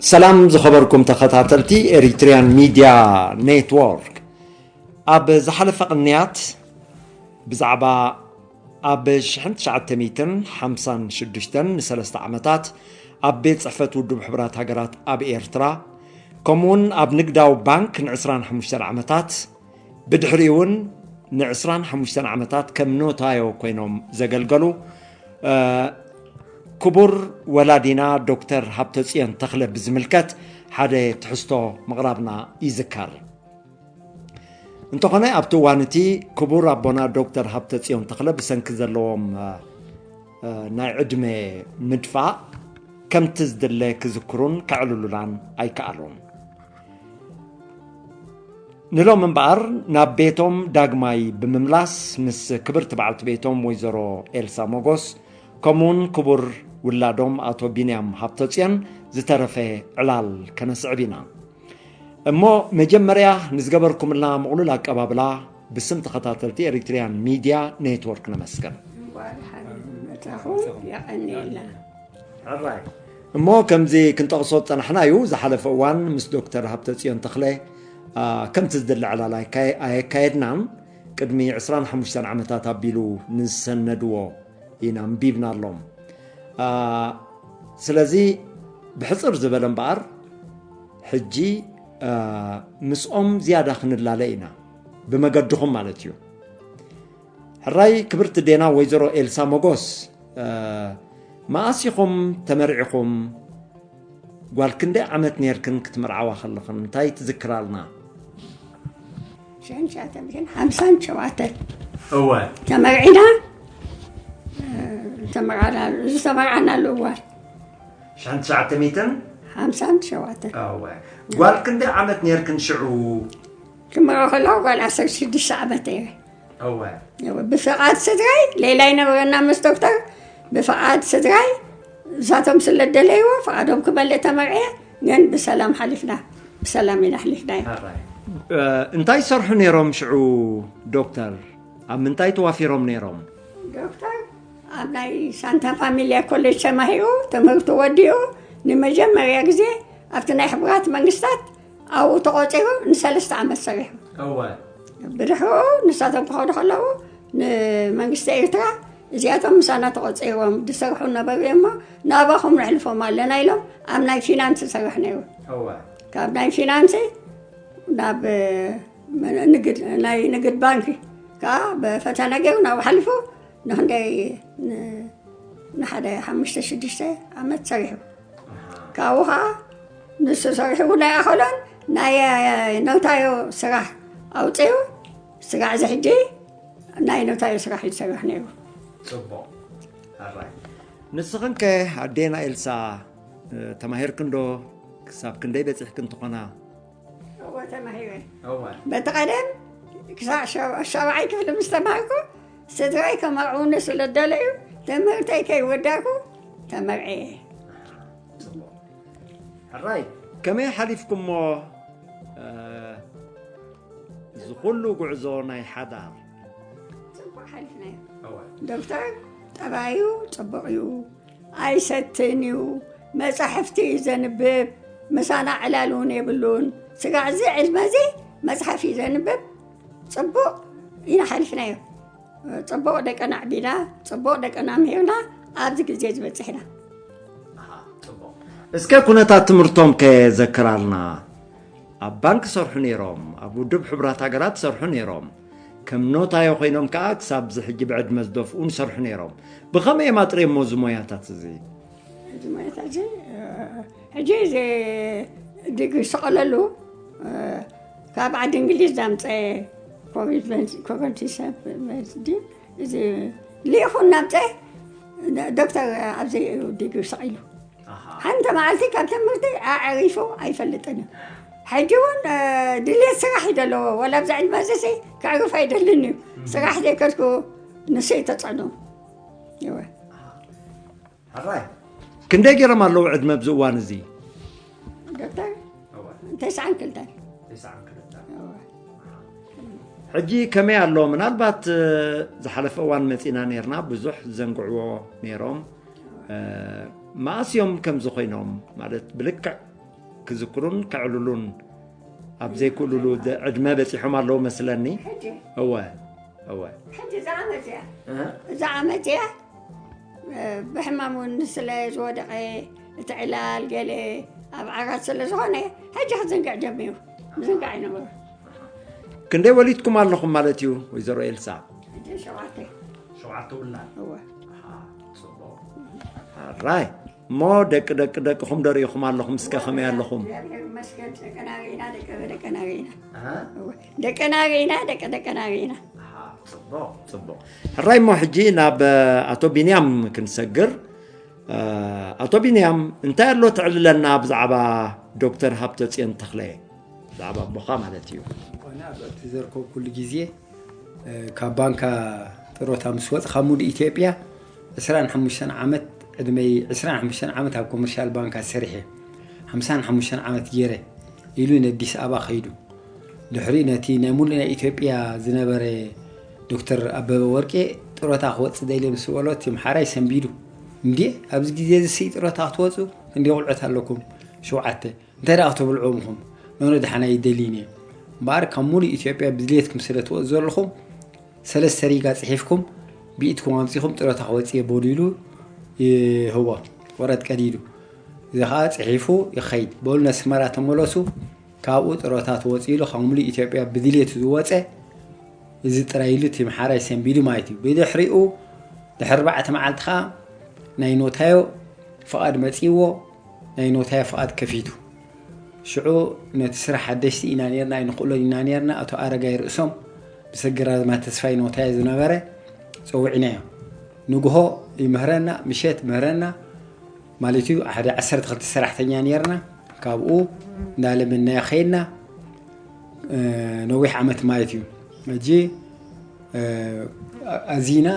ሰላም ዝኸበርኩም ተኸታተልቲ ኤሪትሪያን ሚድያ ኔትወርክ። ኣብ ዝሓለፈ ቅንያት ብዛዕባ ኣብ ሽሕን ትሽዓተ ሚእትን ሓምሳን ሽዱሽተን ንሰለስተ ዓመታት ኣብ ቤት ጽሕፈት ውድብ ሕቡራት ሃገራት ኣብ ኤርትራ፣ ከምኡውን ኣብ ንግዳዊ ባንክ ንዕስራን ሓሙሽተን ዓመታት፣ ብድሕሪኡ እውን ንዕስራን ሓሙሽተን ዓመታት ከም ኖታዮ ኮይኖም ዘገልገሉ፣ እ፣ ክቡር ወላዲና ዶክተር ሃብተጽዮን ተኽለ ብዝምልከት ሓደ ትሕዝቶ ምቕራብና ይዝከር። እንተኾነ ኣብቲ እዋን እቲ ክቡር ኣቦና ዶክተር ሃብተጽዮን ተኽለ ብሰንኪ ዘለዎም፣ እ፣ እ፣ ናይ ዕድመ ምድፋእ ከምቲ ዝድለ ክዝክሩን ከዕልሉላን ኣይከኣሉን። ንሎም እምበኣር ናብ ቤቶም ዳግማይ ብምምላስ ምስ ክብርቲ በዓልቲ ቤቶም ወይዘሮ ኤልሳ ሞጎስ ከምኡውን ክቡር ውላዶም ኣቶ ቢንያም ሃብተጽዮን ዝተረፈ ዕላል ከነስዕብ ኢና። እሞ መጀመርያ ንዝገበርኩምልና ምቕሉል ኣቀባብላ ብስም ተኸታተልቲ ኤሪትሪያን ሚድያ ኔትወርክ ነመስግን። እንኳዕ ደሓን መጻኹም፣ የቐንየልና። ሕራይ። እሞ ከምዚ ክንጠቕሶ ዝጸናሕና እዩ፣ ዝሓለፈ እዋን ምስ ዶክተር ሃብተጽዮን ተኽለ፣ አ፣ ከምቲ ዝድለ ዕላል ኣይካ-፣ ኣየካየድናን። ቅድሚ ዕስራን ሓሙሽተን ዓመታት ኣቢሉ ንዝሰነድዎ ኢና ኣንቢብናሎም። አ፣ ስለዚ ብሕጽር ዝበለ እምበኣር፣ ሕጂ፣ አ፣ ምስኦም ዝያዳ ክንላለ ኢና፣ ብመገድኹም ማለት እዩ። ሕራይ ክብርቲ ዴና ወይዘሮ ኤልሳ ሞጎስ፣ እ፣ መኣስ ኢኹም ተመርዒኹም? ጓል ክንደይ ዓመት ኔርክን ክትምርዓዋ ከለኽን? እንታይ ትዝክራልና? ሽሕን ትሽዓተ ሚእትን ሓምሳን ሸውዓተን እወ። ተመርዒና፣ እ፣ ተመርዓና፣ ዝተመርዓናሉ እዋን። ሽሕን ትሽዓተ ሚእትን? ሓምሳን ሸውዓተን። እወ። ጓል ክንደይ ዓመት ኔርክን ሽዑ? ክምርዖ ከለኹ ጓል ዓሰርተ ሽዱሽተ ዓመት እየ። እወ። እወ፣ ብፍቓድ ስድራይ ሌላ ይነበረና ምስ ዶክተር፣ ብፍቓድ ስድራይ እሳቶም ስለ ደለይዎ ፍቓዶም ክመልእ ተመርዕየ፣ ግን ብሰላም ሓሊፍና፣ ብሰላም ኢና ኣሕሊፍናዮ። ሕራይ። እ፣ እንታይ ይሰርሑ ነይሮም ሽዑ ዶክተር? ኣብ ምንታይ ተዋፊሮም ነይሮም? ዶክተር ኣብ ናይ ሳንታ ፋሚልያ ኮሌጅ ተማሂሩ ትምህርቱ ወዲኡ ንመጀመርያ ግዜ ኣብቲ ናይ ሕቡራት መንግስታት ኣብኡ ተቖጺሩ ንሰለስተ ዓመት ሰሪሑ። እወ። ብድሕሪኡ ንሳቶም ክኸዱ ከለዉ ንመንግስቲ ኤርትራ እዚኣቶም ምሳና ተቖጺሮም ዝሰርሑ ነበሩ እዮም እሞ ናባኹም ነሕልፎም ኣለና ኢሎም ኣብ ናይ ፊናንስ ይሰርሕ ነይሩ። እወ። ካብ ናይ ፊናንስ ናብ ንግድ፣ ናይ ንግድ ባንክ ከዓ ብፈተና ገይሩ ናብኡ ሓሊፉ ንክንደይ ን-፣ ንሓደ ሓሙሽተ ሽዱሽተ ዓመት ሰሪሑ። ካብኡ ከዓ ንሱ ሰሪሑ እውን ኣይኣኸሎን ናይ ኖታዮ ስራሕ ኣውፅኡ። ስጋዕ እዚ ሕጂ ናይ ኖታዮ ስራሕ እዩ ዝሰርሕ ነይሩ። ጽቡቕ። ሕራይ። ንስኽን ከ ኣዴና ኤልሳ፣ እ፣ ተማሂርክን ዶ? ክሳብ ክንደይ በጺሕክን ትኾና? እወ፣ ተማሂረ። እወ። በቲ ቀደም ክሳዕ ሻብ-፣ ሻብዓይ ክፍሊ ምስ ተማሃርኩ፣ ስድራይ ከመርዕውኒ ስለ ደለዩ፣ ትምህርተይ ከይወዳእኩ ተመርዕየ። ጽቡቕ። ሕራይ፣ ከመይ ሓሊፍኩሞ፣ እ፣ እዚ ኩሉ ጉዕዞ ናይ ሓዳር? ጽቡቕ ሓሊፍናዮ። እወ። ዶክተር ጠባዩ ጽቡቕ እዩ። ኣይሰትን እዩ። መጻሕፍቲ እዩ ዘንብብ። ምሳና ዕላል እውን የብሉን። ስጋዕ እዚ ዕድመ እዚ መጽሓፍ እዩ ዘንብብ። ጽቡቕ ኢና ሓሊፍናዮ። ጽቡቕ ደቀና ኣዕቢና፣ ጽቡቕ ደቀና ምሂርና፣ ኣብዚ ግዜ እዚ በጺሕና። ኣሃ፣ ጽቡቕ። እስከ ኩነታት ትምህርቶም ከ ዘክራልና። ኣብ ባንክ ይሰርሑ ነይሮም፣ ኣብ ውድብ ሕቡራት ሃገራት ይሰርሑ ነይሮም። ከም ኖታዮ ኮይኖም ከኣ ክሳብ እዚ ሕጂ ብዕድመ ዝደፍኡ ይሰርሑ ነይሮም። ብኸመይ እዮም ኣጥርዮሞ እዚ ሞያታት እዚ? እዚ ሞያታት እዚ፣ እ፣ ሕጂ እዚ ዲግሪ ዝሰቐለሉ፣ እ፣ ካብ ዓዲ እንግሊዝ ዛምፀ ኮረንቲ ሰብ፣ እዚ ልኢኹ እናምፀ ዶክተር ኣብዚ እዩ ዲግሪ ሰቒሉ። ኣሃ። ሓንቲ መዓልቲ ካብ ትምህርቲ ኣዕሪፉ ኣይፈልጥን እዩ። ሕጂ እውን፣ እ፣ ድልየት ስራሕ እዩ ዘለዎ። ወላ ኣብዚ ዕድመ እዚ ሲ ከዕርፍ ኣይደልን እዩ። እም። ስራሕ ዘይከድኩ ንሱ እዩ ተጸዕኖ። እወ። ኣሃ። ሕራይ። ክንደይ ገይሮም ኣለዉ ዕድመ ኣብዚ እዋን እዚ? ዶክተር? እወ። ተስዓን ክልተን። ተስዓን ክልተን። እወ። ሕጂ ከመይ ኣሎ? ምናልባት፣ እ፣ ዝሓለፈ እዋን መጺና ኔርና፣ ብዙሕ ዝዘንግዕዎ ኔሮም። እ፣ መኣስ እዮም ከምዚ ኮይኖም? ማለት ብልክዕ ክዝክሩን ከዕልሉን ኣብ ዘይክእልሉ ደ- ዕድመ በፂሖም ኣለዉ መስለኒ። ሕጂ እወ እወ ሕጂ እዛ ዓመት እያ እ? እዛ ዓመት እያ እ፣ ብሕማም እውን ስለ ዝወደቐ እቲ ዕላል ገለ ኣብ ዓራት ስለ ዝኾነ ሕጂ ክዝንግዕ ጀሚሩ ምዝንጋዕ ይነበሩ ክንደይ ወሊድኩም ኣለኹም ማለት እዩ ወይዘሮ ኤልሳ? ሕጂ ሸውዓተ ሸውዓተ ውላድ። እወ ኣሃ፣ ጽቡቕ። ኣራይ እሞ ደቂ ደቂ ደቅኹም ደሪእኹም ኣለኹም እስከ ከመይ ኣለኹም? እግዚኣብሔር ይመስገን ደቀና ርኢና ደቂ ደቀና ርኢና ኣሃ፣ እወ ደቀና ርኢና ደቂ ደቀና ርኢና ኣሃ፣ ጽቡቕ ጽቡቕ። ሕራይ እሞ ሕጂ ናብ ኣቶ ቢንያም ክንሰግር። ኣቶ ቢንያም እንታይ ኣሎ ትዕልለና ብዛዕባ ዶክተር ሃብተጽዮን ተኽለ? ብዛዕባ ኣቦኻ ማለት እዩ። ኮነ ኣብ እቲ ዘርከብኩሉ ግዜ ካብ ባንካ ጥሮታ ምስ ወፅእ ካብ ሙሉእ ኢትዮጵያ ዕስራን ሓሙሽተን ዓመት ዕድመይ ዕስራን ሓሙሽተን ዓመት ኣብ ኮመርሻል ባንካ ሰሪሐ ሓምሳን ሓሙሽተን ዓመት ገይረ ኢሉ ንኣዲስ ኣበባ ከይዱ። ድሕሪኡ ነቲ ናይ ሙሉእ ናይ ኢትዮጵያ ዝነበረ ዶክተር ኣበበ ወርቄ ጥሮታ ክወፅእ ደልየ ምስ በሎ እቲ ምሓራይ ሰንቢዱ እንዴ ኣብዚ ግዜ እዚ ጥሮታ ክትወፁ እንዲ ቁልዑት ኣለኩም ሸውዓተ እንታይ ደኣ ክትብልዑ ኢኹም? ኖኖ ደሓን ኣይደልይን እየ እምበኣር ካብ ሙሉእ ኢትዮጵያ ብድሌትኩም ስለ ትወፁ ዘለኹም ሰለስተ ሪጋ ፅሒፍኩም ብኢድኩም ኣምፂኹም ጥሮታ ክወፅእ እየ በሉ ኢሉ ይህቦ ወረቀት ቀዲዱ እዚ ከዓ ፅሒፉ ይኸይድ በሉ ነስመራ ተመለሱ ካብኡ ጥሮታ ትወፅኡ ኢሉ ካብ ሙሉእ ኢትዮጵያ ብድሌቱ ዝወፀ እዚ ጥራይ ኢሉ እቲ ምሓራይ ሰንቢዱ ማለት እዩ ብድሕሪኡ ድሕሪ ኣርባዕተ መዓልቲ ከዓ ናይ ኖታዮ ፍቓድ መፂዎ ናይ ኖታዮ ፍቓድ ከፊቱ ሽዑ ነቲ ስራሕ ሓደሽቲ ኢና ነርና ኣይንኽእሎን ኢና ነርና ኣቶ ኣረጋይ ርእሶም ብሰግር ኣዝማድ ተስፋይ ኖታዮ ዝነበረ ፀዊዕናዮ ንግሆ ይምህረና ምሸት ምህረና ማለት እዩ ሓደ ዓሰርተ ክልተ ሰራሕተኛ ነርና ካብኡ እንዳለመናዮ ከይድና ነዊሕ ዓመት ማለት እዩ ሕጂ ኣዚና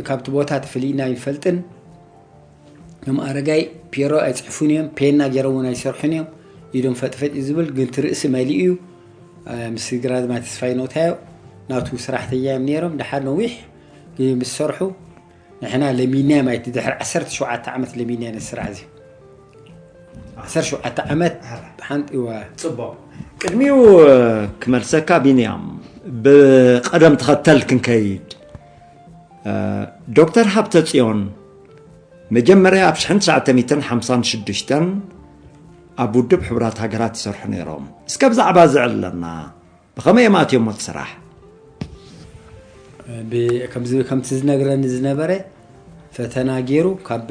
ካብቲ ቦታ ተፈሊና ይፈልጥን ከም ኣረጋይ ፒሮ ኣይፅሕፉን እዮም ፔና ገይሮም እውን ኣይሰርሑን እዮም ኢዶም ፈጥፈጥ እዩ ዝብል ግን ትርእሲ መሊኡ እዩ ምስ ግራዝማ ተስፋይ ኖታዮ ናቱ ስራሕተኛ እዮም ነይሮም ድሓር ነዊሕ ምስ ሰርሑ ንሕና ለሚናያ ማለት ድሕሪ ዓሰርተ ሸውዓተ ዓመት ለሚናያ ነዚ ስራሕ እዚ ዓሰርተ ሸውዓተ ዓመት ሓንቲ እዋ ፅቡቕ ቅድሚኡ ክመልሰካ ቢንያም ብቐደም ተኸተል ክንከይድ ዶክተር ሃብተ ፅዮን መጀመርያ ኣብ ሽሕን ትሽዓተ ሚእትን ሓምሳን ሽዱሽተን ኣብ ውድብ ሕቡራት ሃገራት ይሰርሑ ነይሮም እስከ ብዛዕባ እዚ ዕለና ብኸመይ እዮም ኣትዮሞ እቲ ስራሕ ብ- ከምዚ ከምቲ ዝነግረኒ ዝነበረ ፈተና ገይሩ ካብ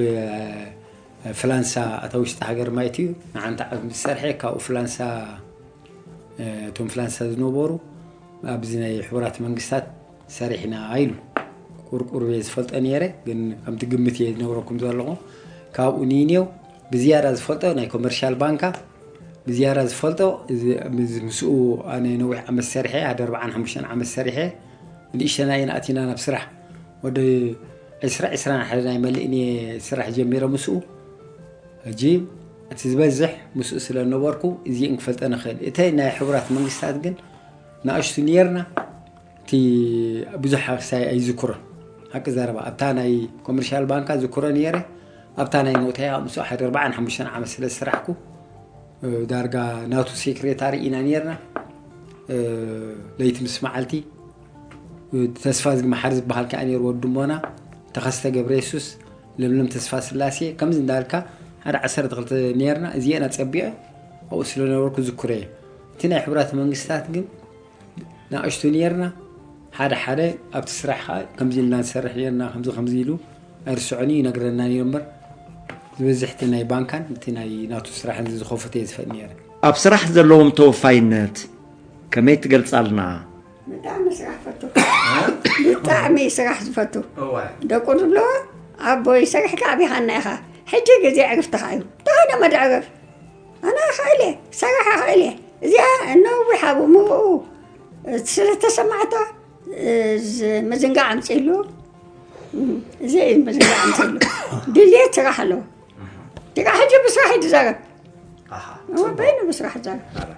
ፍላንሳ ኣታ ውሽጢ ሃገር ማለት እዩ ንዓንታ ዓብ ምስ ሰርሐ ካብኡ ፍላንሳ እቶም ፍላንሳ ዝነበሩ ኣብዚ ናይ ሕቡራት መንግስታት ሰሪሕና ኢሉ ቁርቁር እየ ዝፈልጦ ነይረ ግን ከምቲ ግምት እየ ዝነግረኩም ዘለኹ ካብኡ ንይንዮ ብዝያዳ ዝፈልጦ ናይ ኮመርሻል ባንካ ብዝያዳ ዝፈልጦ ምስኡ ኣነ ነዊሕ ዓመት ሰሪሐ ሓደ ኣርባዓን ሓሙሽተን ዓመት ሰሪሐ ንእሽተና እየን ኣቲና ናብ ስራሕ ወዲ ዕስራ ዕስራን ሓደ ናይ መልእን እየ ስራሕ ጀሚረ ምስኡ ሕጂ እቲ ዝበዝሕ ምስኡ ስለ ነበርኩ እዚእን ክፈልጠ ንኽእል እተ ናይ ሕቡራት መንግስታት ግን ንኣሽቱ ነርና እቲ ብዙሕ ሓክሳይ ኣይዝክሮን ሓቂ ዘረባ ኣብታ ናይ ኮመርሻል ባንካ ዝክሮ ነረ ኣብታ ናይ ኖተያ ምስ ሓደ ኣርባዓን ሓሙሽተን ዓመት ስለ ዝስራሕኩ ዳርጋ ናቱ ሴክሬታሪ ኢና ነርና ለይቲ ምስ መዓልቲ ተስፋ ዝግመሓር ዝበሃል ከዓ ነሩ ወድሞና ተኸስተ ገብረ የሱስ ለምለም ተስፋ ስላሴ ከምዚ እንዳልካ ሓደ ዓሰርተ ክልተ ነርና እዚአን ኣፀቢቐ ኣብኡ ስለነበርኩ ዝክሮ እየ እቲ ናይ ሕቡራት መንግስታት ግን ንኣሽቱ ነርና ሓደ ሓደ ኣብቲ ስራሕ ከዓ ከምዚ ኢልና ንሰርሕ ነርና ከምዚ ከምዚ ኢሉ ኣይርስዖን እዩ ይነግረና ነይሩ እምበር ዝበዝሕቲ ናይ ባንካን እቲ ናይ ናቱ ስራሕን ዝኸፈተ እየ ዝፈልጥ ነረ ኣብ ስራሕ ዘለዎም ተወፋይነት ከመይ ትገልፃልና? ብጣዕሚ ስራሕ ፈቱ ብጣዕሚ ስራሕ ዝፈቱ ደቁ ዝብሎ ኣቦይ ሰሪሕካ ኣቢኻና ኢኻ ሕጂ ግዜ ዕርፍትኻ እዩ እንታይ ደመ ድዕርፍ ኣነ ይኽእል እየ ሰራሕ ይኽእል እየ እዚኣ ነዊሕ ኣብ ምርኡ ስለተሰማዕታ ምዝንጋዕ ኣምፅእሉ እዚ እዩ ምዝንጋዕ ኣምፅእሉ ድልየት ስራሕ ኣለዎ ድቃ ሕጂ ብስራሕ እዩ ዝዛረብ በይኑ ብስራሕ ዝዛረብ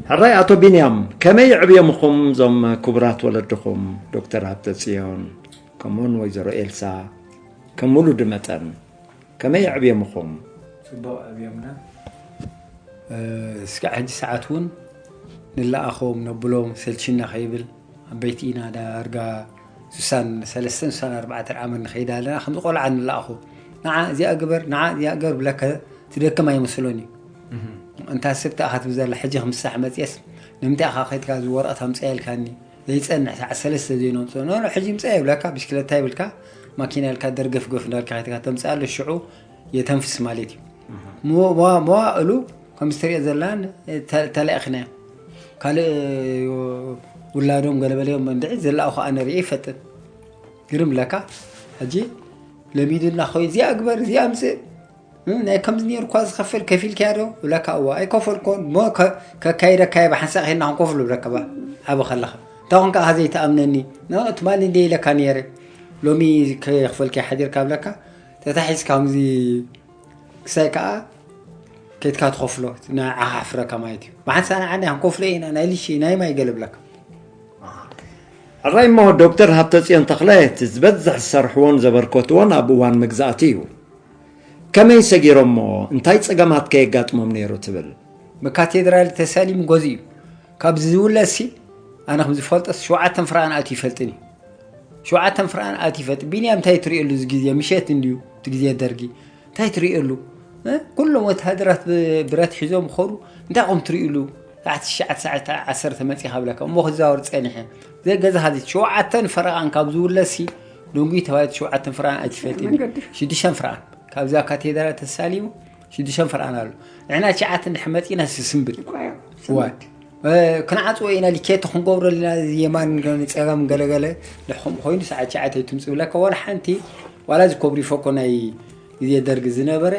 ሕራይ ኣቶ ቢንያም ከመይ ይዕብዮምኹም እዞም ክቡራት ወለድኹም ዶክተር ሃብተፅዮን ከምኡውን ወይዘሮ ኤልሳ ከም ውሉድ መጠን ከመይ የዕብዮምኹም? ጽቡቕ ኣብዮምና እስካዕ ሕጂ ሰዓት እውን ንለኣኾም ነብሎም ሰልችና ከይብል፣ ዓበይቲ ኢና፣ ዳርጋ ሱሳን ሰለስተን ሱሳን ኣርባዕተን ዓመት ንኸይድ ኣለና። ከምዚ ቆልዓ ንለኣኾ፣ ንዓ እዚኣ ግበር፣ ንዓ እዚኣ ግበር ብለካ ትደክም ኣይመስሎን እዩ። እንታ ሰብ ተኣኻ ትብል ዘላ ሕጂ ክምሳሕ መፅየስ ንምንታይ ኢኻ ከይድካ እዚ ወረቐት ኣምፅኣ ኢልካኒ? ዘይጸንሕ ሰዓት ሰለስተ ዘይነውጽኦ። ኖ፣ ኖ፣ ሕጂ ምጻ ይብለካ፣ ብሽክለታ ይብልካ፣ ማኪና ይብልካ፣ ደርገፍ ገፍ እንዳልካ ከይትካ ተምጻ ኣሎ፣ ሽዑ የተንፍስ ማለት እዩ። መዋ-፣ መዋ-፣ መዋእሉ ከም ዝተሪኦ ዘላን ተ-፣ ተላኢኽናዮ። ካልእ ውላዶም ገለበለዮም እንድዒ ዘላእኹ ኣነ ርእየ ይፈጥን። ግርም ለካ፣ ሕጂ ለሚዱና ኾይ፣ እዚኣ ግበር፣ እዚኣ ምጽእ፣ እም፣ ናይ ከምዚ ነይሩ እኳ ዝኸፍል ከፊልካዮ ዶ? ብለካ፣ እዋ፣ ኣይከፈልኮን። እሞ ከ-፣ ከካይደካዮ ብሓንሳእ ኬድና ክንከፍሎ ብለካ፣ ባ-፣ ዓቢ ከለኻ። እንታይ ኾንካ ኢኻ ዘይትኣምነኒ? ኖ፣ ትማሊ እንደ ኢለካ ነይረ። ሎሚ ከየኽፈልካዮ ሓዲርካ ብለካ፣ ተታሒዝካ ከምዚ ክሳይ ከኣ ከይድካ ትኸፍሎ። ንዓኻ ኣሕፍረካ ማለት እዩ። ብሓንሳእ ንዓና ክንከፍሎ ኢና፣ ናይ ልሺ፣ ናይ ማይ ገለ ብለካ። ሕራይ እሞ ዶክተር ሃብተጽዮን ተኽለ፣ እቲ ዝበዝሕ ዝሰርሕዎን ዘበርከትዎን ኣብ እዋን መግዛእቲ እዩ። ከመይ ሰጊሮሞ? እንታይ ጸገማት ከየጋጥሞም ነይሩ ትብል? ብካቴድራል ተሳሊሙ ገዝኡ እዩ። ካብ ዝውለሲ ኣነ ከም ዝፈልጦስ ሸውዓተን ፍርቓን ኣትዩ ይፈልጥን እዩ። ሸውዓተን ፍርቓን ኣትዩ ይፈልጥ። ቢንያም እንታይ ትርእየሉ እዚ ግዜ? ምሸት እንድዩ እቲ ግዜ ደርጊ። እንታይ ትርእየሉ? እ? ኩሎም ወተሃደራት ብ-፣ ብረት ሒዞም ኸዱ። እንታይ ኹም ትርእየሉ? ሰዓት ትሽዓተ፣ ሰዓት ዓሰርተ መጺኻ ብለካ። እሞ ክዛወር ጸኒሐ። ዘይ ገዛኻ እዚ ሸውዓተን ፈረቓን ካብ ዝውለሲ፣ ደንጉዩ ተባሂሉ ሸውዓተን ፈረቓን ኣይትፈልጥን። መንገዲ። ሽዱሽተን ፈረቓን። ካብዛ ካቴድራል ተሳሊሙ፣ ሽዱሽተን ፈረቓን ኣሎ። ንሕና ትሽዓተ እንድሕር መጺና ስስንብድ። እኮ እዮ፣ ዋ። ስንብድ። እ፣ ክንዓጽዎ ኢና፣ ሊኬቶ ክንገብሮ ኣለና፣ እዚ የማን ጸጋም ገለገለ። ድሕኹም ኮይኑ ሰዓት ትሽዓተ ኣይትምጽኡ ብለካ። ዋላ ሓንቲ፣ ዋላ እዚ ኮብሪፎ እኮ ናይ ግዜ ደርጊ ዝነበረ፣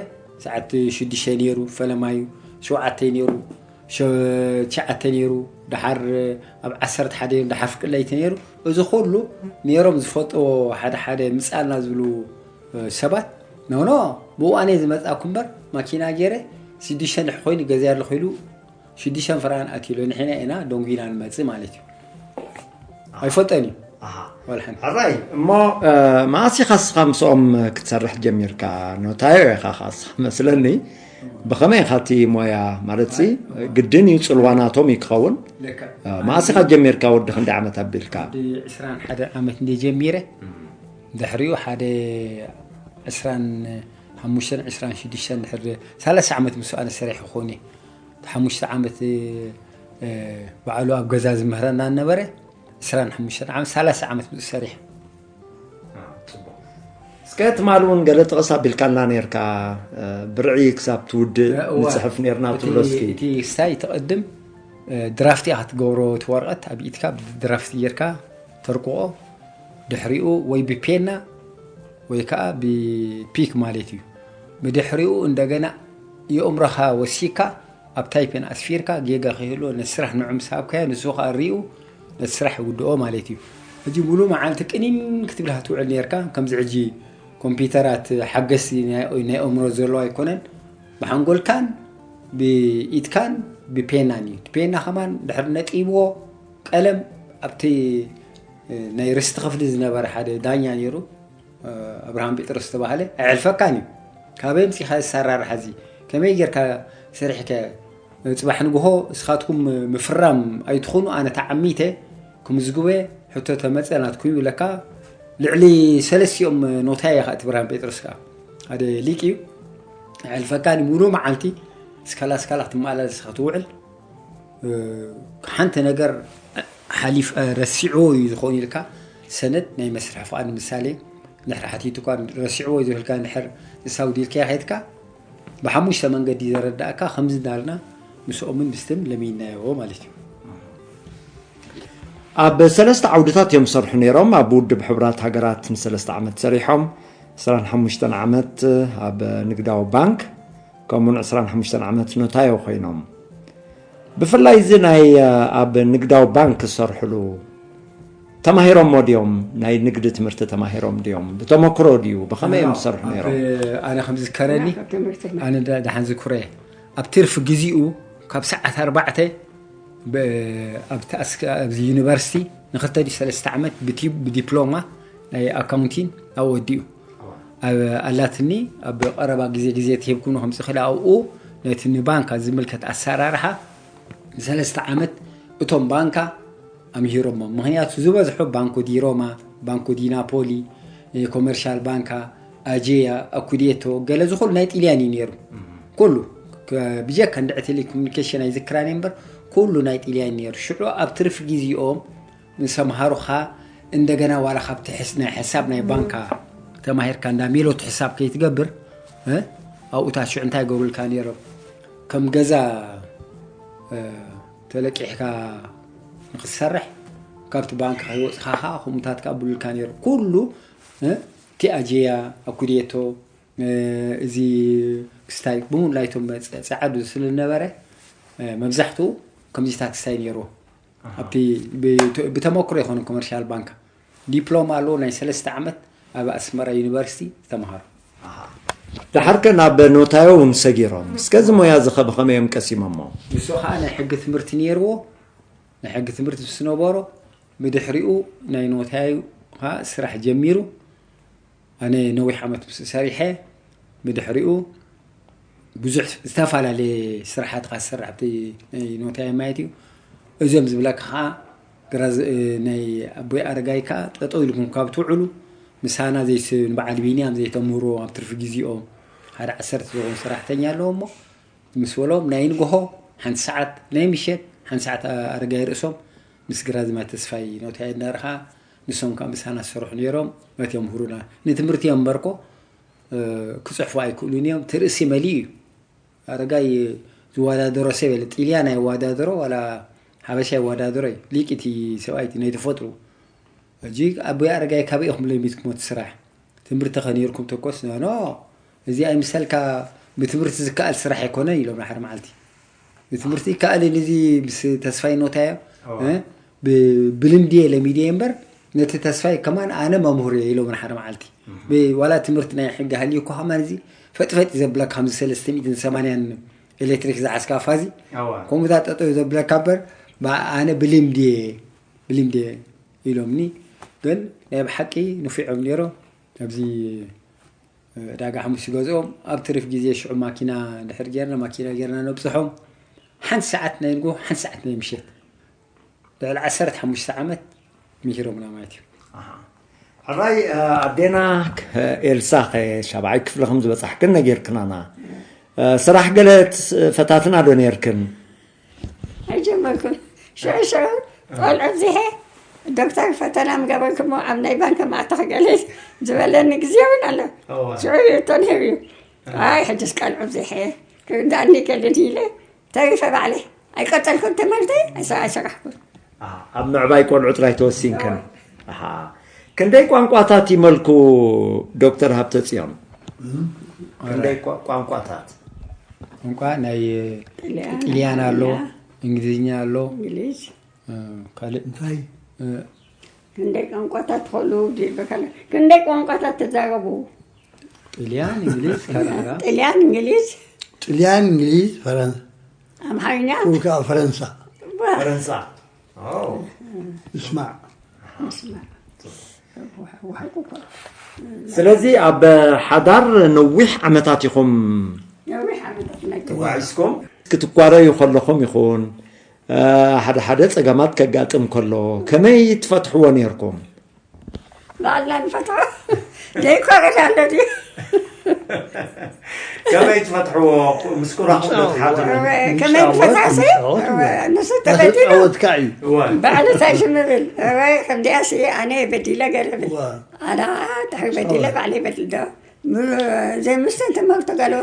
ሰዓት ሽዱሽተ ነይሩ፣ ፈለማዩ፣ ሸውዓተ ነይሩ። ሸ-፣ ትሽዓተ ነይሩ፣ ደሓር ኣብ ዓሰርተ ሓደ ነይሩ፣ ደሓር ፍርቂ ለይቲ ነይሩ። እዚ ኩሉ ነይሮም ዝፈልጥዎ ሓደ ሓደ ምጻልና ዝብሉ፣ እ፣ ሰባት፣ ኖ፣ ኖ፣ ብእዋነይ ዝመጻኩ እምበር፣ ማኪና ገይረ፣ ሽዱሽተ እንድሕር ኮይኑ ገዚኣ ኣለኹ ኢሉ፣ ሽዱሽተን ፍርቓን ኣትዩ ኣሎ፣ ንሕና ኢና ደንጉይና ንመጽእ ማለት እዩ። ኣይፈልጦን እዩ። ኣሃ። ዋላ ሓንቲ። ሕራይ፣ እሞ፣ እ፣ መኣስ ኢኻ እስኻ ምስኦም ክትሰርሕ ጀሚርካ? ኖታዮ ኢኻ ኸኣ እስኻ መስለኒ። ብኸመይ ኢኻ እቲ ሞያ? ማለትሲ፣ ግድን እዩ፣ ጽልዋ ናቶም እዩ ክኸውን። ልክዕ። እ፣ መኣስ ኢኻ ጀሚርካ? ወዲ ክንደይ ዓመት ኣቢልካ? ወዲ ዕስራን ሓደ ዓመት እንደ ጀሚረ፣ ድሕሪኡ ሓደ ዕስራን ሓሙሽተን ዕስራን ሽዱሽተን ድሕሪ ሰላሳ ዓመት ምስኡ ኣነ ሰሪሐ ክኸውን እየ። ሓሙሽተ ዓመት፣ እ፣ ባዕሉ ኣብ ገዛ ዝምህረና ነበረ። ዕስራን ሓሙሽተን ዓመት፣ ሰላሳ ዓመት ምስኡ ሰሪሐ። አ፣ ጽቡቕ። እስከ ትማሊ እውን ገለ ጥቕስ ኣቢልካልና ነርካ፣ እ፣ ብርዒ ክሳብ ትውድእ እዋ፣ ንጽሕፍ ነርና እቲ፣ ትብሎ እስኪ። እቲ ክስታይ ትቕድም፣ እ፣ ድራፍት ኢኻ ትገብሮ፣ እቲ ወረቐት ኣብ ኢድካ ብድራፍት ጌርካ ተርቅቖ፣ ድሕሪኡ ወይ ብፔና ወይ ከኣ ብፒክ ማለት እዩ። ብድሕሪኡ እንደገና የእምሮኻ ወሲካ ኣብ ታይፔን ኣስፊርካ ጌጋ ከይህልዎ ነቲ ስራሕ ንዑ ምስ ሃብካዮ ንሱ ከኣ ሪኡ ነቲ ስራሕ ይውድኦ ማለት እዩ። ሕጂ ሙሉእ መዓልቲ ቅኒን ክትብል ትውዕል ነርካ። ከምዚ ሕጂ ኮምፒውተራት ሓገዝቲ ናይ፣ ናይ ኣእምሮ ዘለዎ ኣይኮነን። ብሓንጎልካን ብኢድካን ብፔናን እዩ። እቲ ፔና ከማን ድሕሪ ነጢብዎ ቀለም ኣብቲ ናይ ርስቲ ክፍሊ ዝነበረ ሓደ ዳኛ ነይሩ። ኣብርሃም ጴጥሮስ ዝተባህለ ኣየሕልፈካን እዩ። ካበይ ኣምጺእካ እዚ ኣሰራርሓ እዚ? ከመይ ጌርካ ሰሪሕካዮ? ጽባሕ ንግሆ እስኻትኩም ምፍራም ኣይትኹኑ፣ ኣነ ተዓሚተ ክምዝግበ ሕቶ ተመጸ ናትኩም ይብለካ። ልዕሊ ሰለስቲኦም ኖታየ ከኣ እቲ ብርሃን ጴጥሮስ ከኣ ሓደ ሊቅ እዩ። ኣየሕልፈካን እዩ። ሙሉእ መዓልቲ እስካላ እስካላ ክትመላለስ ኢኻ ትውዕል። እ፣ ሓንቲ ነገር ሓሊፍ፣ እ፣ ረሲዕዎ እዩ ዝኾን ኢልካ ሰነድ ናይ መስርሒ ፍቓድ ንምሳሌ እንድሕር ሓቲቱ እኳ ረሲዕዎ እዩ ዝብልካ እንድሕር ንሳ ኣጉዲልካያ ከይድካ ብሓሙሽተ መንገዲ ዘረዳእካ ከምዚ እንዳልና ምስኦምን ምስትን ለሚናዮ ማለት እዩ። ኣብ ሰለስተ ዓውድታት እዮም ዝሰርሑ ነይሮም። ኣብ ውድብ ሕቡራት ሃገራት ንሰለስተ ዓመት ሰሪሖም፣ ዕስራን ሓሙሽተን ዓመት ኣብ ንግዳዊ ባንክ፣ ከምኡውን ዕስራን ሓሙሽተን ዓመት ኖታዮ ኮይኖም። ብፍላይ እዚ ናይ፣ እ፣ ኣብ ንግዳዊ ባንክ ዝሰርሕሉ ተማሂሮሞ ድዮም? ናይ ንግዲ ትምህርቲ ተማሂሮም ድዮም? ብተመክሮ ድዩ? ብኸመይ እዮም ዝሰርሑ ኣብ፣ ነይሮም? ኣነ ከም ዝከረኒ፣ ካብ ትምህርቲ ኣነ ዳ-፣ ደሓን ዝኩረ። ኣብ ትርፊ ግዜኡ ካብ ሰዓት ኣርባዕተ ብ-፣ ኣብቲ ኣስከ-፣ ኣብዚ ዩኒቨርሲቲ ንኽልተ ድዩ ሰለስተ ዓመት ብቲ-፣ ብዲፕሎማ ናይ ኣካውንቲን ኣብኡ ወዲኡ። ኣብ ኣላትኒ ኣብ ቀረባ ግዜ ግዜ ትሂብኩም ከምጽእ ክእል ኣብኡ ነቲ ንባንካ ዝምልከት ኣሰራርሓ ንሰለስተ ዓመት እቶም ባንካ ኣምሂሮሞ። ምኽንያቱ ዝበዝሑ ባንኮ ዲ ሮማ፣ ባንኮ ዲ ናፖሊ፣ ኮመርሻል ባንካ፣ ኣጄያ፣ ኣኩዴቶ፣ ገለ ዝኹሉ ናይ ጢልያን እዩ ነይሩ። ኩሉ ብጀካ እንድዒ ቴሌኮሙኒኬሽን ኣይዝክራን እየ እምበር ኩሉ ናይ ጢልያን ነይሩ። ሽዑ ኣብ ትርፊ ግዜኦም ምስ ኣምሃሩኻ እንደገና ዋላ ካብቲ ናይ ሕሳብ ናይ ባንካ ተማሂርካ እንዳ ሜሎት ሕሳብ ከይትገብር ኣብኡታት ሽዑ እንታይ ይገብሩልካ ነይሮም? ከም ገዛ ተለቂሕካ ንክትሰርሕ ካብቲ ባንክ ከይወፅኻ ከዓ ከምኡታት ከዓ ብሉልካ ነይሩ። ኩሉ እቲ ኣጀያ ኣኩዴቶ እዚ ክስታይ ብምሉእ ናይቶም ጸዓዱ ስለዝነበረ መብዛሕትኡ ከምዚታት ክስታይ ነይርዎ። ኣብቲ ብተመክሮ ይኮነ ኮመርሻል ባንካ ዲፕሎማ ኣለዎ ናይ ሰለስተ ዓመት ኣብ ኣስመራ ዩኒቨርሲቲ ዝተምሃሩ። ደሓርከ ናብ ኖታዮ እውን ሰጊሮም እስከዚ ሞያ እዚ ከ ብኸመይ እዮም ቀሲሞሞ? ንሱ ከዓ ናይ ሕጊ ትምህርቲ ነይርዎ። ናይ ሕጊ ትምህርቲ ምስ ነበሮ ብድሕሪኡ ናይ ኖታዮ ከዓ ስራሕ ጀሚሩ። ኣነ ነዊሕ ዓመት ምስ ሰሪሐ ብድሕሪኡ ብዙሕ ዝተፈላለየ ስራሓት ካ ዝሰርሕ ኣብቲ ናይ ኖታዮ ማለት እዩ። እዞም ዝብለካ ከዓ ግራ ናይ ኣቦይ ኣረጋይ ከዓ ጠጠው ኢልኩም ካብ ትውዕሉ ምሳና ዘይስብን በዓል ቢንያም ዘይተምህርዎ ኣብ ትርፊ ግዜኦም ሓደ ዓሰርተ ዝኾኑ ሰራሕተኛ ኣለዎ እሞ ምስ በሎም ናይ ንግሆ ሓንቲ ሰዓት ናይ ምሸት ሓንቲ ሰዓት ኣረጋይ ርእሶም ምስ ግራዝማይ ተስፋይ ኖታዮ እንዳርኻ ንሶም ከዓ ምሳና ዝሰርሑ ነይሮም በት የምህሩና። ንትምህርቲ እዮም እምበርኮ ክፅሕፉ ኣይክእሉን እዮም። እቲ ርእሲ መሊኡ እዩ። ኣረጋይ ዝወዳደሮ ሰብ የለ። ጢልያን ኣይወዳደሮ ዋላ ሓበሻ ይወዳደሮ እዩ። ሊቅ እቲ ሰብኣይ እቲ ናይ ተፈጥሩ። ሕጂ ኣቦይ ኣረጋይ ካበይ ኢኹም ለሚድኩሞ እቲ ስራሕ? ትምህርቲ ከ ነይርኩም ተኮስ ኖ እዚ ኣይምሰልካ ብትምህርቲ ዝከኣል ስራሕ ኣይኮነን ኢሎም ሓደ መዓልቲ። ብትምህርቲ ይከኣልን እዚ ምስ ተስፋይ ኖታዮ ብልምዲ እየ ለሚደ እየ እምበር ነቲ ተስፋይ ከማን ኣነ መምህር እየ ኢሎም ሓደ መዓልቲ። ዋላ ትምህርቲ ናይ ሕጊ ሃልዩ እኮ ከማን እዚ ፈጥፈጥ ዘብለካ ከምዚ ሰለስተ ሚእትን ሰማንያን ኤሌክትሪክ ዝዓስካ ፋዚ ከምኡታት ጠጠው ዘብለካ እምበር ኣነ ብልምዲ እየ ብልምዲ እየ ኢሎምኒ። ግን ናይ ብሓቂ ንፊዖም ነይሮም ኣብዚ ዕዳጋ ሓሙስ ይገዝኦም ኣብ ትርፍ ግዜ ሽዑ ማኪና ድሕር ጌርና ማኪና ጌርና ነብፅሖም ሓንቲ ሰዓት ናይ ንጎ ሓንቲ ሰዓት ናይ ምሸት ልዕሊ ዓሰርተ ሓሙሽተ ዓመት ምሂሮምና ማለት እዩ። ሕራይ ኣዴና ኤልሳ ከ ሻብዓይ ክፍሊ ከም ዝበፃሕክን ነጊርክናና ስራሕ ገለ ፈታትና ዶ ነርክን? ኣይጀመርኩን። ሽዑ ሽዑ ቆልዑ ኣብዚሐ ዶክተር ፈተና ምገበርኩሞ ኣብ ናይ ባንክ ማእተኽ ገለ ዝበለኒ ግዜ እውን ኣሎ። ሽዑ ይእቶ ነይሩ እዩ። ኣይ ሕጅስ ቀልዑ ኣብዚሐ ክዳኒ ገልን ኢለ ተሪፈ ባዕለ ኣይቀጠልኩን ትምህርቲ ኣይሰራሕኩን። ኣብ ምዕባይ ቆልዑ ጥራይ ተወሲንክን? ክንደይ ቋንቋታት ይመልኩ ዶክተር ሃብተፅዮን? ክንደይ ቋንቋታት? ቋንቋ ናይ ጥልያን ኣሎ፣ እንግሊዝኛ ኣሎ፣ ካልእ እንታይ? ክንደይ ቋንቋታት ትኽእሉ? ክንደይ ቋንቋታት ትዛረቡ? ጥልያን፣ እንግሊዝ፣ ካልእ ጥልያን፣ እንግሊዝ፣ ጥልያን፣ እንግሊዝ፣ ፈረንሳ፣ ኣምሓርኛ፣ ከዓ ፈረንሳ። ፈረንሳ። እስማዕ። ስለዚ ኣብ ሓዳር ነዊሕ ዓመታት ኢኹም ተጓዒዝኩም ክትጓረዩ ከለኹም ይኹን ሓደ ሓደ ፀገማት ከጋጥም ከሎ ከመይ ትፈትሕዎ ነርኩም? ባዕልና ንፈትሖ ዘይኮረድ ኣሎ ድዩ? ከመይ ትፈትሕዎ ምስ ኩራኹም ዶ ትሓትሩ? ከመይ ንፈትሓ ሲ ንሱ ተበዲሉ ፃወትካ እዩ። ባዕሉ እንታይ ሽምብል ከምዚኣ ሲ ኣነ በዲለ ገለ ብል ኣነ ድሕሪ በዲለ ባዕለይ በድል ዶ ዘይምስትን ትምህርቲ ገለ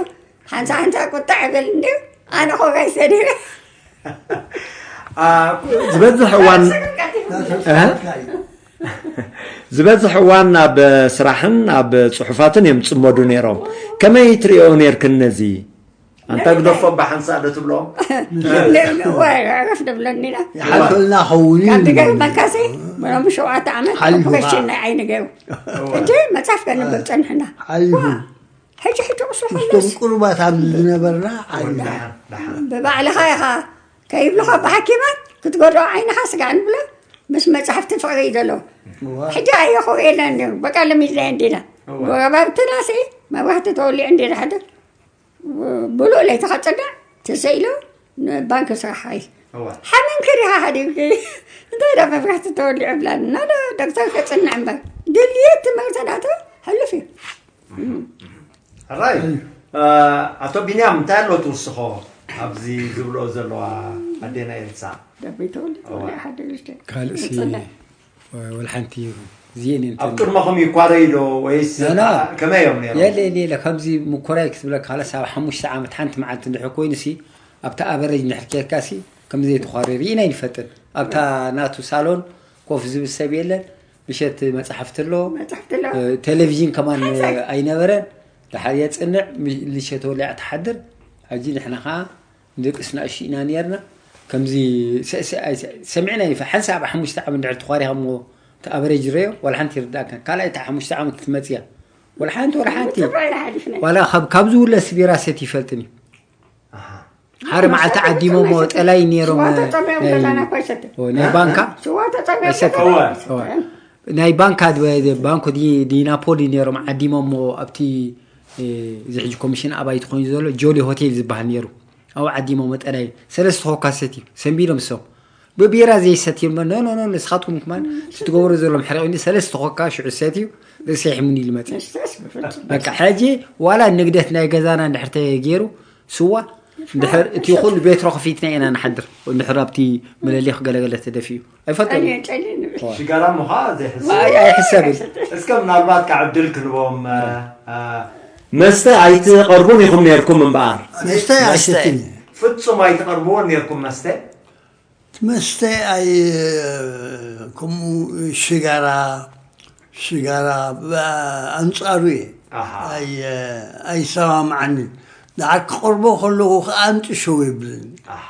ሓንሳ ሓንሳ ቁጣዕ ብል እንድዩ ኣነ ኮጋይ ሰዲረ ዝበዝሕ እዋን ዝበዝሕ እዋን ኣብ ስራሕን ኣብ ፅሑፋትን እዮም ፅመዱ ነይሮም። ከመይ ትሪኦ ነርክን ነዚ? ኣንታ ግደፎ ብሓንሳእ ዶ ትብሎም? ረፍ ደብለኒ ኢና ይሓልፈልና ኸውን እዩ ካብ ዝገርመካሲ ሎም ሸውዓተ ዓመት ሓሊፉ ኦፕሬሽን ናይ ዓይኒ ገይሩ ሕጂ መፅሓፍ ከነንብብ ፀንሕና ሓሊፉ ሕጂ ሕጂ ቁስሉ ምስቶም ከለስ ቁሩባት ኣብ ዝነበርና ዓይና ብባዕልኻ ኢኻ ከይብልኻ ብሓኪማት ክትገድኦ ዓይንኻ ስጋዕ ንብሎ ምስ መፅሓፍቲ ፍቕሪ እዩ ዘለዎ ሕጂ ኣየኸው የለን በቃ ለሚድና እንዲና ጎረባብትና ሲ መብራህቲ ተወሊዑ እንዲና ሕድር ብሉእ ለይቲ ከጽንዕ ተሰኢሉ ንባንክ ስራሕ ሓይ እዋ። ሓሚምኪ ዲኻ ሓዲምኪ? እንታይ ዳ መብራህቲ ተወሊዑ ብላኒ። ናዶ ዶክተር ከጽንዕ እምበር። ድልየት ትምህርቲ ናቶ ሕሉፍ እዩ። ሕራይ። ኣቶ ቢንያም እንታይ ኣሎ ትውስኾ ኣብዚ ዝብልኦ ዘለዋ ኣዴና ኤልሳ? ደበይ ተወሊዑ እዋ። ወላ ሓደ ልጅ ካልእ ሲ ወላ ሓንቲ እዚኤን እየን ኣብ ቅድመኹም ይኳረዩ ዶ ወይስ ላላ ከመይ እዮም ነይሮም? የለ የለ የለ ከምዚ ምኮራይ ክትብለካ ካለስ ኣብ ሓሙሽተ ዓመት ሓንቲ መዓልቲ እንድሕር ኮይኑ ሲ ኣብቲ ኣቨረጅ እንድሕር ኬድካ ሲ ከምዚ ዘይተኳረዩ ርኢና ኣይንፈልጥን። ኣብታ ናቱ ሳሎን ኮፍ ዝብል ሰብ የለን። ምሸት መፅሓፍቲ ኣሎ መፅሓፍቲ ኣሎ። ቴሌቪዥን ከማን ሓንሳብ። ኣይነበረን። ድሓር የፅንዕ ምሸት ወሊዓ ትሓድር። ሕጂ ንሕና ከዓ ንደቅስ ናእሽቱ ኢና ነርና። ከምዚ ሰ- ሰ- ኣይ- ሰ- ሰሚዕና ይፈ ሓንሳ ኣብ ሓሙሽተ ዓመት ድሕር ተኳሪኻ እሞ እቲ ኣቨሬጅ ረዮ ዋላ ሓንቲ ይርዳእካ ካልኣይ እቲ ሓሙሽተ ዓመት ትመፅያ ዋላ ሓንቲ ዋላ ሓንቲ ፅቡቅ ኢና ሓሊፍና። ዋላ ካብ ካብ ዝውለስ ቢራ ሰት ይፈልጥን እዩ ሓደ መዓልቲ ዓዲሞሞ ጠላይ ነይሮም ሽዋ ተፀሚዮም ናይ- ከለና እኮ ኣይሰትን። ኦ፣ ናይ ባንካ ሽዋ ተፀሚዮም ኣይሰትን። ከለና እዋ። እዋ። ኣይሰትን። ናይ ባንካ ድበ- ባንኮ ዲ- ዲናፖሊ ነይሮም ዓዲሞሞ ኣብቲ እ፣ እዚ ሕጂ ኮሚሽን ኣባይቲ ኮይኑ ዘሎ ጆሊ ሆቴል ዝበሃል ነይሩ ኣብኡ ዓዲሞሞ ጠላይ ሰለስተ ኮካ ሰትዩ ሰንቢዶም ሰው ብቢራ ዘይሰትዮም ኖ ኖ ኖ ንስኻትኩም ክማን ትትገብሩ ዘለዎም ሕሪቕ እንዲ ሰለስተ ኮካ ሽዑ ሰትዩ ርእሰይ ሕሙን ኢሉ መፅእ እሽተሽ ብፍፁም በቃ ሕጂ ዋላ ንግደት ናይ ገዛና እንድሕር ተገይሩ ስዋ እንድሕር እቲ ኩሉ ቤትሮ ከፊትና ኢና ንሓድር እንድሕር ኣብቲ መለሊኽ ገለገለ ተደፊኡ ኣይፈልጦ ጨልየ ጨልየ ንብል። ሽጋራ ምዃ ዘይሕሰብ ኣይሕሰብን እስከ ምናልባት ካብ ዕድል ክህልዎም እ፣ እ፣ መስተ ኣይትቐርቡን ኢኹም ነርኩም እምበኣር መስተ ኣይሰትን ፍጹም ኣይትቐርብዎን ነርኩም መስተ መስተ ኣይ ከምኡ ሽጋራ ሽጋራ ኣንፃሩ እየ ኣሃ። ኣይ ኣይሰማምዓንን ንዓር ክቐርቦ ከለኹ ከዓ ኣምፅሸው የብልን ኣሃ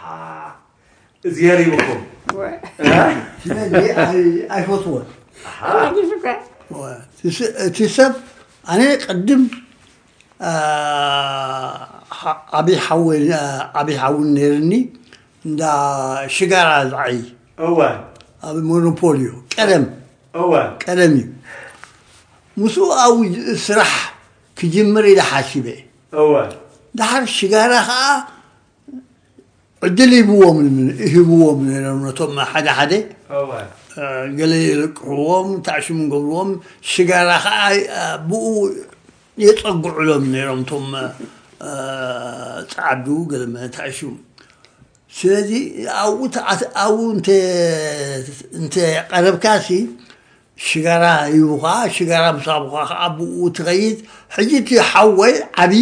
እዝሄር ይብኩም ስለዚ ኣይ- ኣይፈትዎን ሓዲሱካ እቲ ሰብ ኣነ ቅድም ዓብይ ሓወይ ዓብይ ሓውን ነይርኒ እንዳ ሽጋራ ዝዓይ እወ ኣብ ሞኖፖልዮ ቀደም እወ ቀደም እዩ ምስኡ ኣብኡ ስራሕ ክጅምር ኢለ ሓሲበ እወ ድሓር ሽጋራ ከዓ ዕድል ሂብዎም ሂብዎም ነይሮም ነቶም ሓደ ሓደ እወ ገለ የለቅሕዎም ታዕሽም ገብርዎም ሽጋራ ከዓ ብኡ የፀግዕሎም ነይሮም እቶም ፀዓዱ ገለ ታዕሽም ስለዚ ኣብኡ ተኣ- ኣብኡ እንተ እንተ ቀረብካሲ ሽጋራ ሂቡኻ ሽጋራ ምስ ሃቡኻ ከዓ ብኡ ትኸይድ ሕጂ እቲ ሓወይ ዓብዪ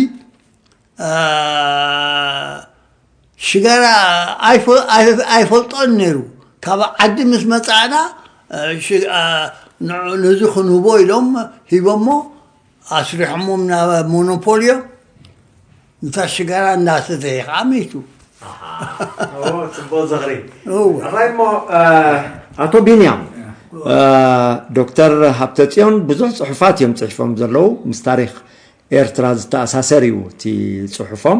ሽጋራ ኣይፈ- ኣይ- ኣይፈልጦን ነይሩ ካብ ዓዲ ምስ መፃእና ሽ- ንዑ- ነዚ ክንህቦ ኢሎም ሂቦሞ ኣስሪሖሞም ናብ ሞኖፖልዮ ነታ ሽጋራ እንዳሰተየ ከዓ ሚቱ ኦ፣ ጽቡቕ ዝኽሪ እወ ራይሞ ኣቶ ቢንያም ዶክተር ሃብተጽዮን ብዙሕ ጽሑፋት እዮም ጽሒፎም ዘለዉ ምስ ታሪክ ኤርትራ ዝተኣሳሰር እዩ እቲ ጽሑፎም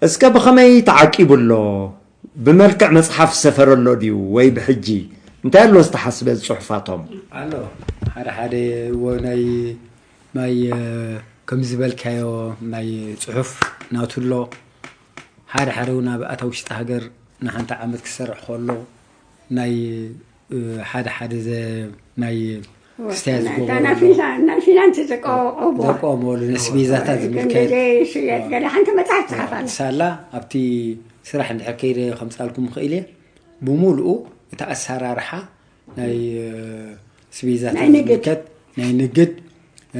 እስከ ብኸመይ ተዓቂቡ ኣሎ ብመልክዕ መጽሓፍ ዝሰፈረ ኣሎ ድዩ ወይ ብሕጂ እንታይ ኣሎ ዝተሓስበ ጽሑፋቶም ኣሎ ሓደ ሓደ እዎ ናይ ናይ ከም ዝበልካዮ ናይ ፅሑፍ ናቱ ኣሎ ሓደ ሓደ እውን ኣብ ኣታ ውሽጢ ሃገር ንሓንቲ ዓመት ክሰርሕ ከሎ ናይ ሓደ ሓደ ናይ ክስተያ ዝገበሩ ናይ ፊናንስ ዝቀወቀቦ ዘቆመሉ ነስቤዛታት ዝምልከት ሽየጥ ገለ ሓንቲ መፅሓፍ ፅሓፍ ኣለ ሳላ ኣብቲ ስራሕ እንድሕር ከይደ ከምፃልኩም ክእል እየ ብምሉኡ እቲ ኣሰራርሓ ናይ ስቤዛታት ናይ ንግድ። ዝምልከት ናይ ንግድ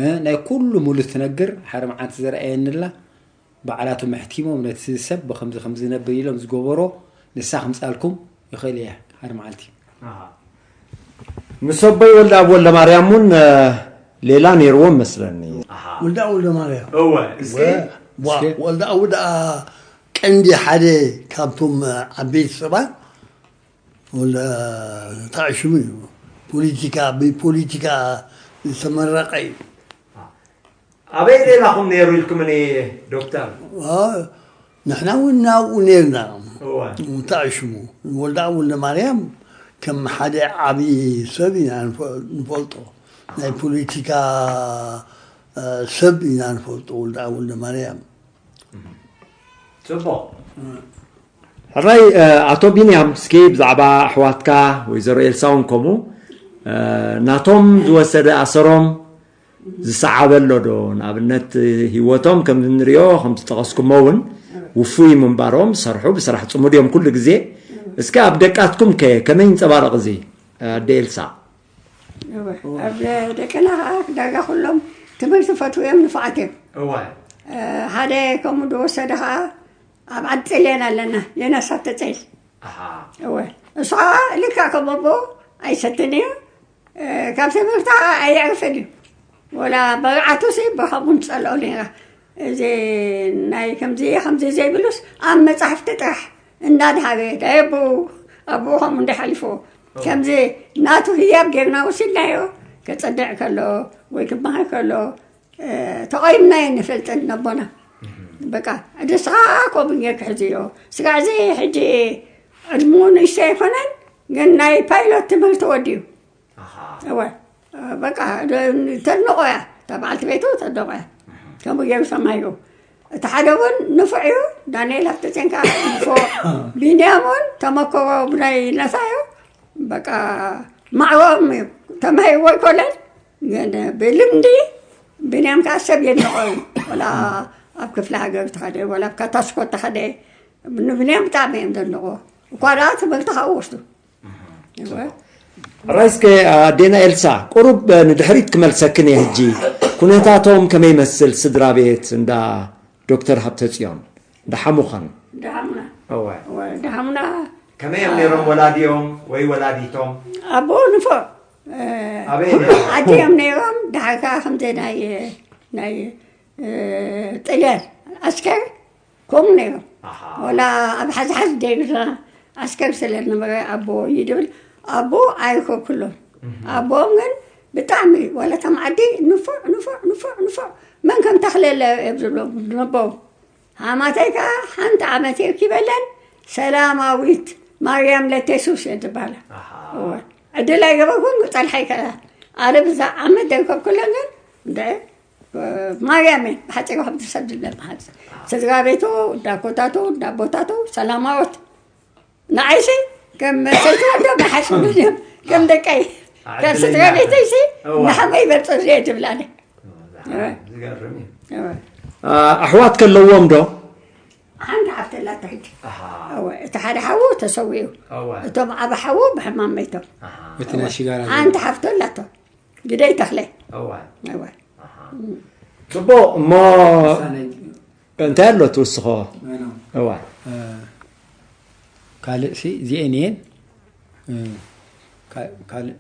እ፣ ናይ ኩሉ ሙሉ ትነግር ሓደ መዓልቲ ዝረኣየንላ ባዕላቶም ኣሕቲሞም ነቲ ሰብ ብከምዚ ከም ዝነብር ኢሎም ዝገበሮ ንሳ ክምፃልኩም ይኽእል እየ ሓደ መዓልቲ ንሰቦይ ወልደ ኣብ ወልደ ማርያም እውን ሌላ ነይርዎም መስለኒ ወልዳ ወልደ ማርያም እወ እስኪ ዋ- ወልዳ ወልዳ ቀንዲ ሓደ ካብቶም ዓበይቲ ሰባት ወልዳ ታዕሽሙ እዩ ፖለቲካ ብፖለቲካ ዝተመረቀ እዩ ኣበይ ሌላኹም ነይሩ ኢልኩምኒ ዶክተር ንሕና እውን ናብኡ ነርና እወ ታዕሽሙ ወልዳ ወልደ ማርያም ከም ሓደ ዓብዪ ሰብ ኢና ንፈ- ንፈልጦ ናይ ፖለቲካ እ፣ ሰብ ኢና ንፈልጦ ወልዳ ወልደ ማርያም ጽቡቕ። ሕራይ ኣቶ ቢንያም፣ እስኪ ብዛዕባ ኣሕዋትካ ወይዘሮ ኤልሳ እውን ከምኡ ናቶም ዝወሰደ ኣሰሮም ዝሰዓበ ኣሎ ዶ? ንኣብነት ህይወቶም ከም እንሪኦ ከም ዝጠቐስኩሞ እውን ውፉይ ምንባሮም፣ ዝሰርሑ ብስራሕ ጽሙድ እዮም ኩሉ ግዜ። እስኪ ኣብ ደቃትኩም ከ ከመይ ይንጸባረቕ እዚ? ኣደ ኤልሳ። ኣብ ደቅና ከዓ ዳጋ ኩሎም ትምህርቲ ፈትውዮም ንፉዓት እዮም። ሓደ ከምኡ ዝወሰደ ከዓ ኣብ ዓዲ ጤልያን ኣለና፣ ዮናስ ሃብተፀይል። እወ፣ እሱ ከዓ ልክዕ ከም ኣቦ ኣይሰትን እዩ። ካብ ትምህርቲ ከዓ ኣየዕርፍን እዩ። ወላ መርዓቱ ሲ ብከምኡ ንፀልኦ ነይራ። እዚ ናይ ከምዚ ከምዚ ዘይብሉስ ኣብ መፃሕፍቲ ጥራሕ እንዳድሃበ ናይ ኣቦኡ ኣቦኡ ከምኡ እንዳሓሊፎ ከምዚ ናቱ ህያብ ጌርና ወሲድናዮ። ከፀድዕ ከሎ ወይ ክመሃር ከሎ ተቐይምና የንፈልጥን ነቦና። በቃ ንስኻ ከምኡ ጌርካ ሕዝዮ። ስጋዕ እዚ ሕጂ ዕድሙ ንእሽቶ ኣይኮነን፣ ግን ናይ ፓይሎት ትምህርቲ ወዲኡ። እወ በቃ ተድንቆ እያ፣ እታ በዓልቲ ቤቱ ተድንቆ እያ። ከምኡ ገይሩ ሰማይኡ። እቲ ሓደ እውን ንፉዕ እዩ፣ ዳንኤል ሃብተፅዮን ከዓ ንፉዕ። ቢንያም እውን ተመክሮ ብናይ ነሳ እዩ። በቃ ማዕሮም እዩ፣ ተማሂርዎ ኣይኮነን። ግን ብልምዲ ቢንያም ከዓ ሰብ የድንቆ እዩ። ወላ ኣብ ክፍለ ሃገር ተኸደ፣ ወላ ኣብ ካታስኮ ተኸደ፣ ንቢንያም ብጣዕሚ እዮም ዘድንቆ። እኳ ደኣ ትምህርቲ ካብኡ ወስዱ። እወ። ሕራይ እስከ ኣዴና ኤልሳ፣ ቁሩብ ንድሕሪት ክመልሰክን እየ ሕጂ። ኩነታቶም ከመይ ይመስል ስድራ ቤት እንዳ ዶክተር ሃብተጽዮን? ደሓሙኸን? ደሓሙና። እወ። እወ፣ ደሓሙና። ከመይ እዮም ነይሮም ወላዲኦም ወይ ወላዲቶም? ኣቦ ንፎ ኣበይ ነይሮም? ዓዲ እዮም ነይሮም። ደሓር ከዓ ከምዚ ናይ ናይ ጥልያን ዓስከር ከምኡ ነይሮም። ኣሃ። ወላ ኣብ ሓዝሓዝ ደይብልና ዓስከር ስለ ዝነበረ ኣቦ እዩ ድብል ኣቦ ኣይኮብኩሎም። ኣቦኦም ግን ብጣዕሚ ዋላ እቶም ዓዲ ንፉዕ ንፉዕ ንፉዕ ንፉዕ መን ከም ተኽለለ እዮም ዝብሎም ነቦም። ሃማተይ ከዓ ሓንቲ ዓመት የርኪበለን ሰላማዊት ማርያም ለቴሱስ እየ ዝበሃላ። ኣሃ። እወ። ዕድል ኣይገበርኩን ክፀንሐ ይክእላ። ኣነ ብዛ ዓመት ደይኮብኩለን ግን እንደ ማርያም እየ ብሓፂሩ ከም ትሰድለን መሓዝ ስድራ ቤቱ እንዳኮታቱ እንዳቦታቱ ሰላማዎት ንዓይሲ ከም ሰይቲ ወዶ መሓስብን እዮም ከም ደቀይ ከም ስድራ ቤተይሲ ንሓመይ ይበልፆ እየ ትብላለ። ዝገርም እዩ። ኣሕዋት ከለዎም ዶ? ሓንቲ ሓፍቲ ኣላታ ሕጂ። ኣወ፣ እቲ ሓደ ሓዉ ተሰዊኡ። ኣወ። እቶም ዓቢ ሓዉ ብሕማም መይቶም። ኣሃ። እቲ ናይ ሽጋራ ሓንቲ ሓፍቲ ኣላቶ። ግደይ ተኽለ። ኣወ። ኣወ። ኣሃ። ጽቡቕ እሞ እንታይ ኣሎ ትውስኾ? ኣወ። ካልእ ሲ እዚኤን እየን። ካልእ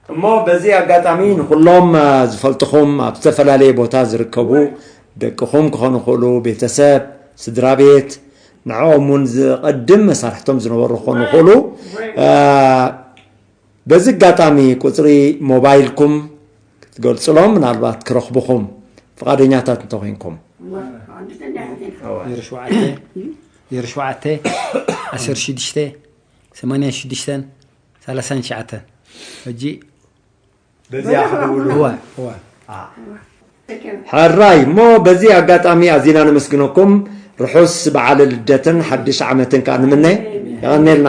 እሞ በዚ ኣጋጣሚ ንኹሎም ዝፈልጥኹም ኣብ ዝተፈላለየ ቦታ ዝርከቡ ደቅኹም ክኾኑ ይኽእሉ፣ ቤተሰብ፣ ስድራ ቤት፣ ንዕኦም እውን ዝቐድም መሳርሕቶም ዝነበሩ ክኾኑ ይኽእሉ። በዚ ኣጋጣሚ ቁፅሪ ሞባይልኩም ክትገልፅሎም ምናልባት ክረኽብኹም ፍቓደኛታት እንተኾይንኩም። ዜሮ ሸውዓተ ዜሮ ሸውዓተ ዓሰርተ ሽዱሽተ ሰማንያን ሽዱሽተን ሰላሳን ትሽዓተን ሕጂ በዚኣ ክደውሉ። እወ እወ ሕራይ እሞ በዚ ኣጋጣሚ ኣዚና ነመስግነኩም። ርሑስ በዓል ልደትን ሓድሽ ዓመትን ከዓ ንምነ። የቐኔልና።